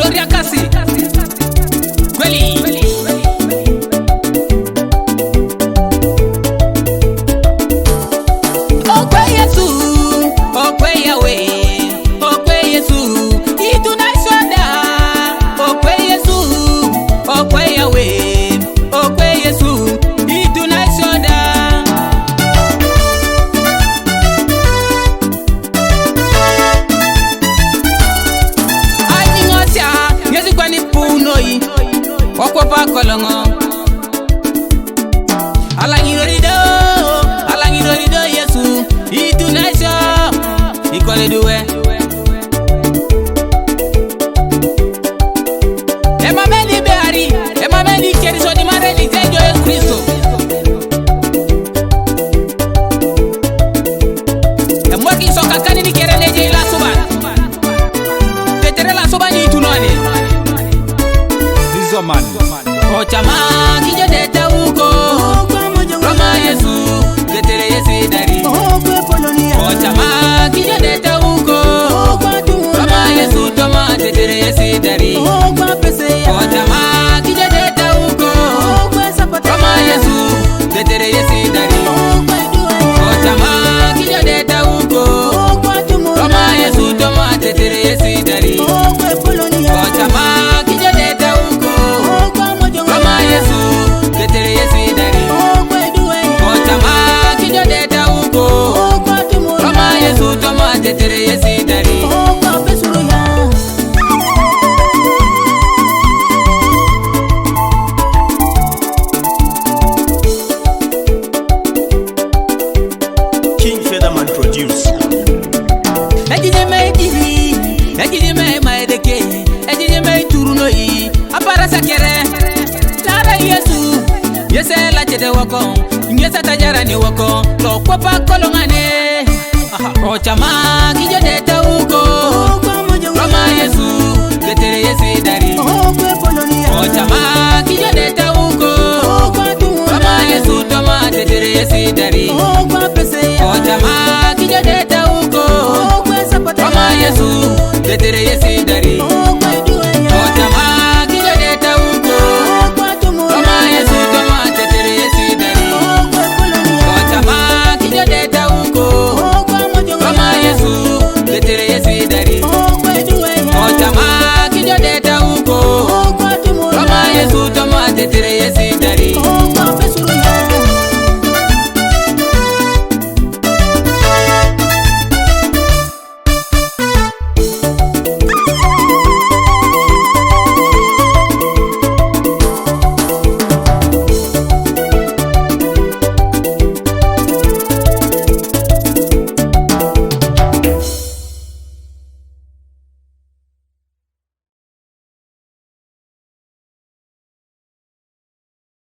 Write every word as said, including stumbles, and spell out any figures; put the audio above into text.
Oria kasi. Kweli. Okwe Yesu, okwe Yahweh, okwe Yesu, ituna shoda. Okwe Yesu, okwe Yahweh, okwe Yesu, ituna shoda. Anyingosia, Yesu kwani punoi. Okwopa kolongo. Alangirorido, alangirorido Yesu, itunasho, ikole duwe. Emameli beari, emameli keriso di mareli tejo Yesu Kristo. Emwaki soka kani ni kere neje ila suban. Tetere la suban itunani. Bizoman. Ochama kijo deta uko. Roma Yesu, tetere Yesu dari. Ochama kijo deta uko. Roma Yesu toma tetere Yesu dari. Ochama kijo deta uko. Roma Yesu, tetere Yesu dari. Ochama kijo deta uko. Roma Yesu toma tetere Yesu dari. Ochama kijo deta uko. Roma Yesu, tetere Yesu dari. Ochama kijo deta uko. Roma Yesu toma tetere Yesu dari. King Featherman produce. Ejije me ejiji, ejije me ma edeke, ejije me turu no yi, apara sakere. Nara Yesu, Yesu la chede woko, Yesu tajara ni woko, lo kwopa kolongane. Ochama kijo deta uko. Roma Yesu, tetere Yesu dari. Ochama kijo deta uko. Roma Yesu toma tetere Yesu dari. Ochama kijo deta uko. Roma Yesu, tetere Yesu dari. Ochama kijo deta uko. Roma Yesu toma tetere Yesu dari. Ochama kijo deta uko. Roma Yesu, tetere Yesu dari. Ochama kijo deta uko. Roma Yesu toma tetere